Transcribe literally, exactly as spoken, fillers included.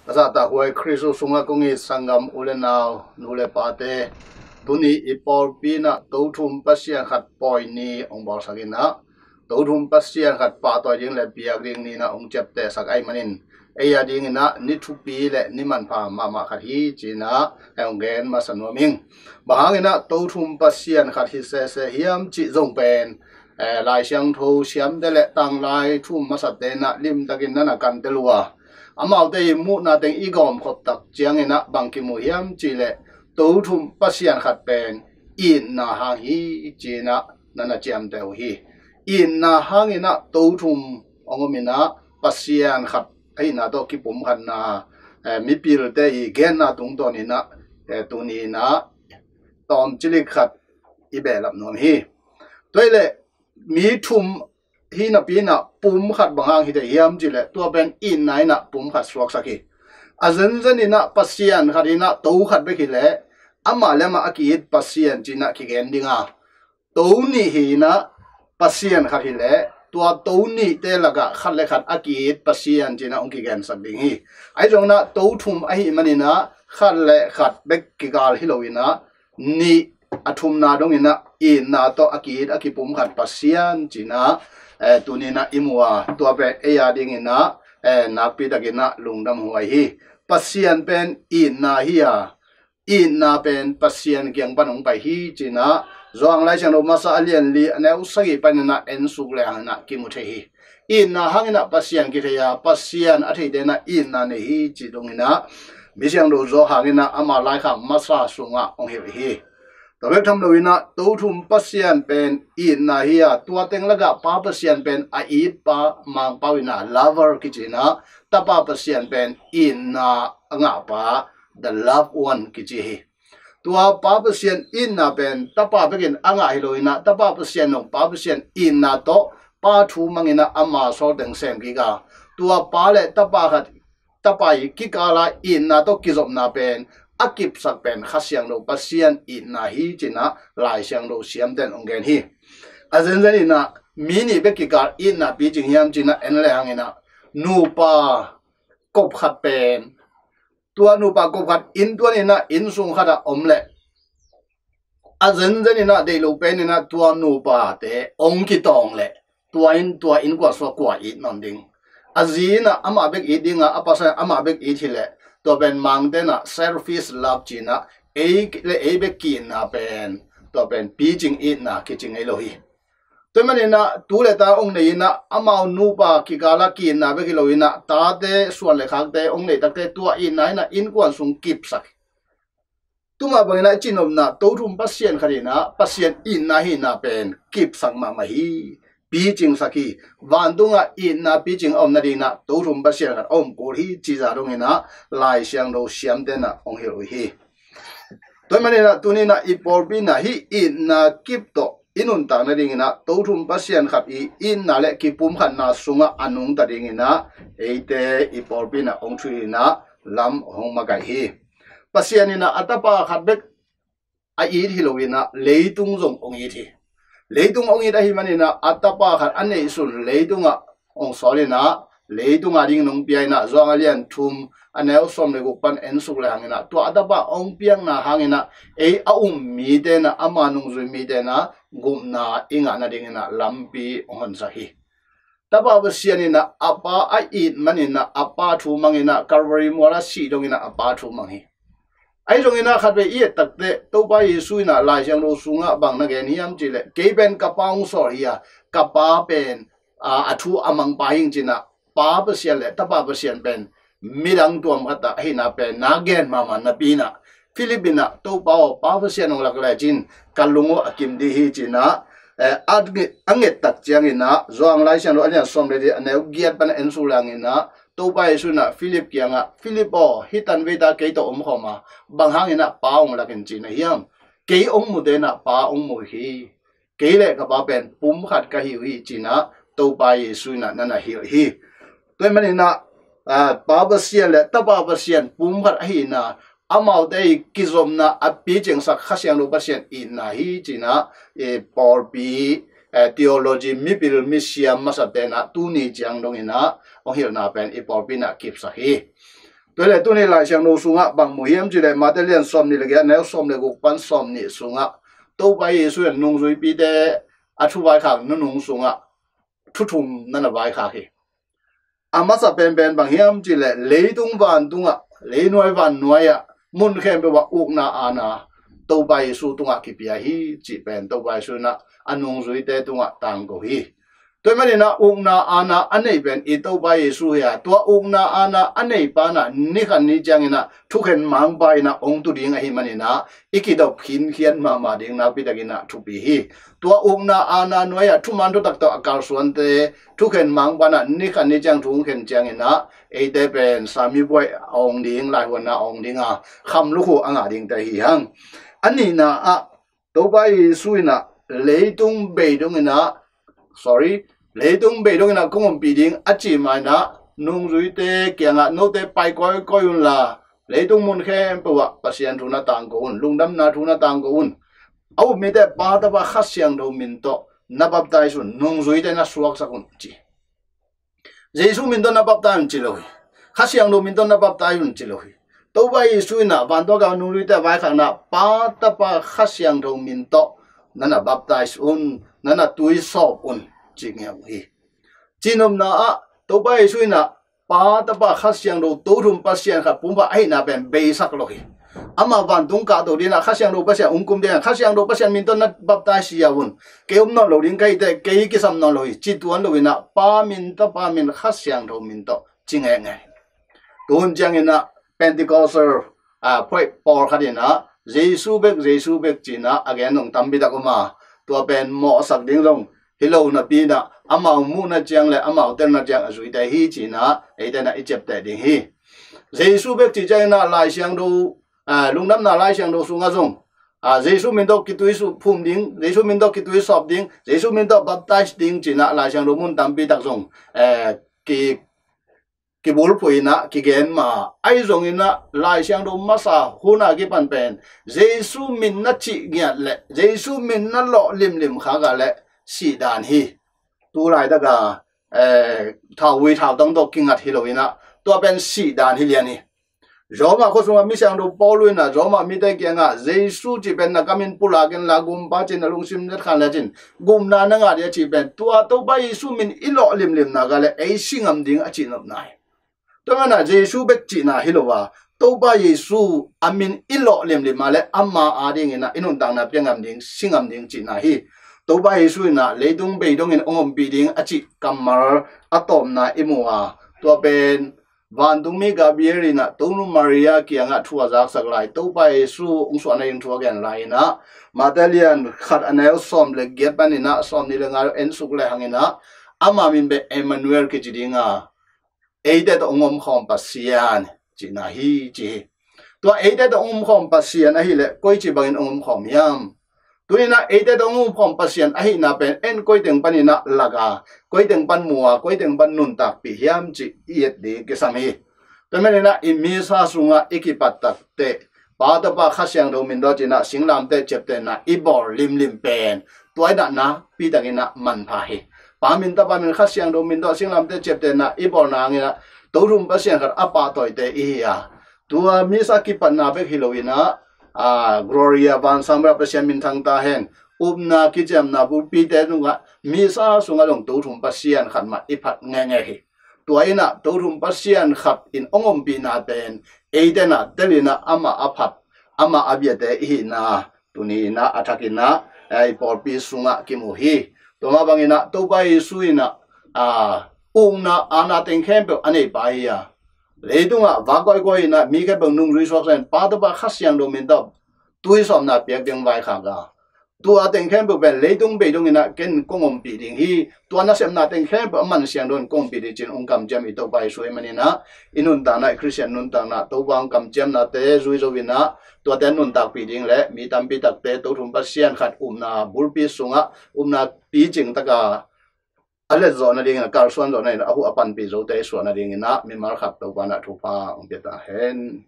Ka zahtakhuai Khristu sungah kong it sanggam u le nau, nu le pate, tuni i pawlpi in ah Tothum Pasian khat pawi ni hong bawlsak in ah, Tothum Pasian khat pahtawi ding le biak ding ni in ah hong ciaptehsak ahih manin, ei a ding in ah ni thupi le ni manpha mahmah khat hi ci in ah hong gen masa nuam ing. Bang hang in ah Tothum Pasian khat hi sese hiam cih zong pen, eh, Lai Siangtho siamte le tanglai thu-um masate in ah limtakin na na kantel uh a, amaute i muhna teng i gawmkhop tak ciangin ah bang kimu hiam cih leh, Tothum Pasian khat pen itna hang hi ci in ah na na ciamteh uh hi. Itna hang in ah Tothum hong om in ah Pasian khat ahihna tawh kipumkhatna, eh, mipilte i genna tungtawn in ah, eh, tuni in ah tawmcilik khat i behlap nuam hi. Tua hi leh mi thum hi napi in ah pumkhat bang hang hi thei hiam cih leh, tua pen itna in ah pumkhat suaksak hi. A zenzen in ah Pasian khat in ah to khat bek hi leh, amah le amah a ki-it Pasian ci in ah kigen ding a, to nih hi in ah Pasian khat hi leh, tua to nihte lakah khat le khat a ki-it Pasian ci in ah hong kigensak ding hi. Ahi zongin ah Tothum ahih manin ah khat le khat bek kikal hi lo in ah, nih a thumna dong in ah itna tawh a ki-it a kipumkhat Pasian ci in ah, eh, tuni in ah i mu a, tua pen ei a ding in ah, eh, nakpi takin ah lungdamhuai hi. Pasian pen itna hi a, itna pen Pasian kiang pan hong pai hi ci in ah Johan Lai Siangtho masa a lian li a neu sagih panin ah en suk le hang in ah kimu thei hi. Itna hang in ah Pasian kithei a, Pasian a theite in ah itna nei hi cih dong in ah mi siangtho Johan in ah ama laikhak masa sungah hong hilh hi. Tua bek tham lo in ah Tothum Pasian pen itna hi a, tua teng lakah Pa Pasian pen a itpa, Mangpau in ah lover kici in ah, Tapa Pasian pen itna a ngahpa, the loved one kici hi. Tua Pa Pasian itna pen Tapa bekin a ngah hi lo in ah, Tapa Pasian zong Pa Pasian itna tawh Pa thu mang in ah ama sawl teng sem kik a, tua Pa le Tapa khat, Tapa i kikal a itna tawh kizopna pen a kipsak pen Kha Siangtho Pasian itna hi ci in ah Lai Siangtho siamte'n hong gen hi. A zenzen in ah mi nih bek kikal itna picing hiam ci in ah en le hang in ah, nupa kop khat pen, tua nupa kop khat inntuan in ah innsung khat ah om leh, a zenzen in ah deih lo pen in ah tua nupate hong kitawng leh, tua inn, tua innkuan sungah kua it nawn ding? A zi in ah amah bek it ding a, a pasal in ah amah bek it hi leh, tua pen Mangte in ah selfish love ci in ah, ei le ei bek ki-itna pen, tua pen picing itna kici ngei lo hi. Tua ahih manin ah tu le ta hong nei in ah, amau nupa kikal a ki-itna bek hi lo in ah, tate suan le khakte hong neih takte tua itna in ah innkuan sung kipsak hi. Tua mah bangin ah i cinopna Tothum Pasian khat in ah Pasian itna hihna pen kipsak mahmah hi, picingsak hi. Vantungah itna picing a om nadingin ah Tothum Pasian khat a om kul hi cih zah dong in ah Lai Siangtho siamte'n ah hong hilh uh hi. Tua ahih manin ah tuni in ah i pawlpi in ah hih itna kip tawh i nuntak nadingin ah Tothum Pasian khat i itna le kipumkhatna sungah a nungta dingin ah eite i pawlpi in ah hong thuhilh in ah lam hong makaih hi. Pasian in ah a Tapa khat bek a it hi lo in ah leitung zong hong it hi. Leitung hong it ahih manin ah a Tapa khat a neihsun leitungah hong sawl in ah, leitung a dingin hong pia in ah, Johan a lian thum a neu sawm le guk pan en suk le hang in ah, tua a Tapa hong piakna hang in ah ei a um mite in ah, ama nungzui mite in ah gupna i ngah nadingin ah lampi hong honsak hi. Tapa Pasian in ah a Pa a it manin ah, a Pa thu mang in ah Calvary mual a sih dongin ah a Pa thu mang hi. Ahi zongin ah khatvei i et takteh Topa Jesu in ah Lai Siangtho sungah bang na gen hiam cih leh, kei pen ka Pa hong sawl hi a, ka Pa pen, a, a thu a mangpa hi ing ci in ah, Pa Pasian le Tapa Pasian pen midang tuam khat ah ahihna pen na gen mahmah napi in ah, Philip in ah, Topa aw, Pa Pasian hong lak lecin ka lung uh a kim ding hi ci in ah, eh, a nget, a nget tak ciangin ah, Johan Lai Siangtho a lian sawm le li a neu giat pan en suk le hang in ah, Topa Jesu in ah Philip kiangah, Philip aw, hih tanvei ta kei tawh om khawm a, bang hangin ah Pa hong lak in cihna hiam? Kei hong mute in ah Pa hong mu hi. Kei le ka Pa pen pumkhat ka hi uh hi ci in ah Topa Jesu in ah na na hilh hi. Tua ahih manin ah, ah, Pa Pasian le Tapa Pasian pumkhat ahihna, amaute i kizopna a picingsak Kha Siangtho Pasian itna hi ci in ah, i pawlpi, eh, theology mipil misiam masate'n ah tuni ciang dongin ah hong hilhna pen i pawlpi in ah kipsak hi. Tua leh tuni Lai Siangtho sungah bang mu hiam cih leh Mate lian sawm nih le giat, neu sawm le guk pan sawm nih sungah Topa Jesu in nungzuipite a thuvaikhak nunung sungah thu thum na na vaikhak hi. A masa penpen bang hiam cih leh leitung vantungah, leinuai vannuai ah, mun khempeuh ah ukna aana Topa Jesu tungah kipia hi cih pen Topa Jesu in ah a nungzuite tungah tangko hi. Tua ahih manin ah ukna aana a nei pen i Topa Jesu hi a, tua ukna aana a nei pa in ah ni khat ni ciangin ah thukhen mangpa in ah hong tu ding ahih manin ah i kidop khinkhian mahmah ding nakpi takin ah thupi hi. Tua ukna aana nuai ah thuman thutak tawh a kalsuante thukhen mangpa in ah ni khat ni ciang thu hong khen ciangin ah eite pen Sami buai a ong ding, laihuanna a ong ding a, kham lukhu a ngah dingte hi hang. A nihna ah Topa Jesu in ah leitung bei dongin ah, sorry, leitung bei dongin ah kong ompih ding a cih ma in ah nungzuite kiangah note pai kawikawi unla, leitung mun khempeuh ah Pasian thu na tangko un, lungdamna thu na tangko un. A up mite Pa, Tapa, Kha Siangtho min tawh na baptize un, nungzuite na suaksak un ci. Jesu min tawh na baptize un ci lo hi. Kha Siangtho min tawh na baptize un ci lo hi. Topa Jesu in ah vantung a nungzuite a vaikhakna Pa, Tapa, Kha Siangtho min tawh na na baptize un, na na tuisawp un ci ngiat uh hi. Cihnopna ah Topa Jesu in ah Pa, Tapa, Kha Siangtho, Tothum Pasian khat pumpa ahihna pen beisak lo hi. Amah vantung kahto dingin ah Kha Siangtho Pasian hong kum dingin ah Kha Siangtho Pasian min tawh na baptize sia un. Kei om nawn lo ding ka hih teh kei kisam nawn lo hi, ci tuan loin ah Pa min, Tapa min, Kha Siangtho min tawh ci ngekngek. Tuhun ciangin ah Pentecostal, a, phuaih pawlkhat in ah Jesu bek, Jesu bek ci-in ah a gen zong tampi tak om a, tua pen mawhsak ding zong hi lo napi in ah amau muhna ciang le amau telna ciang a zuite hi ci-in ah eite in ah i ciapteh ding hi. Jesu bek ci ciangin ah Lai Siangtho, a, lungdamna Lai Siangtho sungah zong, a, Jesu min tawh kituiphum ding, Jesu min tawh kituisawp ding, Jesu min tawh baptize ding ci-in ah Lai Siangtho mun tampi tak zong, eh, ki kibulphuh in ah kigen mah a, ahi zongin ah Lai Siangtho masa hun a kipan pen Jesu min na cih ngiat le Jesu min na lawh limlim khak a le sihdan hi. Tu laitak a, eh, thauvui thautang tawh kingat hi lo in ah tua pen sihdan hi lian hi. Roma khua sungah mi siangtho Paul in ah Roma mite kiangah Jesu cih pen na kam in pulak inla gumpa cih na lungsim netkhan lecin gupna na ngah ding a cih pen tua Topa Jesu min i lawh limlim nak a le ei si ngam ding a cihnopna hi. Tua manin ah Jesu bek cihna hi lo a, Topa Jesu a min i lawh limlim a le ama adingin ah i nuntakna pia ngam ding, si ngam ding cihna hi. Topa Jesu in ah leitung bei dongin hong ompih ding a cih kammal a tawpna i mu a, tua pen vantungmi Gabriel in ah Tonu Maria kiangah thu a zaksak lai, Topa Jesu hong suahna ding thu a gen lai in ah Mate lian khat a neu sawm le giat panin ah sawm nih le nga en suk le hangin ah ama min pen Emmanuel kici ding a, eite tawh hong omkhawm Pasian cihna hi ci hi. Tua eite tawh hong omkhawm Pasian ahih leh koici bangin hong omkhawm hiam? Tuni in ah eite tawh hong omkhawm Pasian ahihna pen en koiteng panin ah lak a, koiteng pan mu a, koiteng pan nuntakpih hiam cih i et ding kisam hi. Tua manin ah i misa sungah i kipat takteh Pa, Tapa, Kha Siangtho min tawh ci-in ah singlamteh ciaptehna i bawl limlim pen tua in ah nakpi takin ah manpha hi. Pa min, Tapa min, Kha Siangtho min tawh singlamteh ciaptehna i bawlna hangin ah Tothum Pasian khat a pahtawite i hi a, tua misa kipatna bek hi lo in ah, a, Gloria, vansang bera Pasian minthang ta hen, upna kiciamna bulpite tungah misa sungah zong Tothum Pasian khat mah i phat ngekngek hi. Tua in ah Tothum Pasian khat in hong ompihna pen eite in ah tel in ah amah a phat, amah a biate i hihna tuni in ah a thakin ah, eh, i pawlpi sungah kimu hi. Tua mah bangin ah Topa Jesu in ah, ah, ukna aana teng khempeuh a neipa hi a, leitungah vak kawikawi in ah mi khempeuh nungzui suaksak in Pa, Tapa, Kha Siangtho min tawh tuisawpna piak ding vaikhak a, tua teng khempeuh pen leitung bei dongin ah ken kong ompih ding hi, tua nasepna teng khempeuh a man siangtho in kong ompih ding ci-in hong kamciam i Topa Jesu ahih manin ah i nuntakna, i Khristian nuntakna Topa hong kamciamnate zui zo in ah tuate nuntakpih ding le mi tampi takte Tothum Pasian khat upna bulpi sungah upna picing taka a let zawh nadingin ah, kalsuan zawh nadingin ah, a huh a panpih zote i suah nadingin ah mimal khat Topa in ah thupha hong pia ta hen.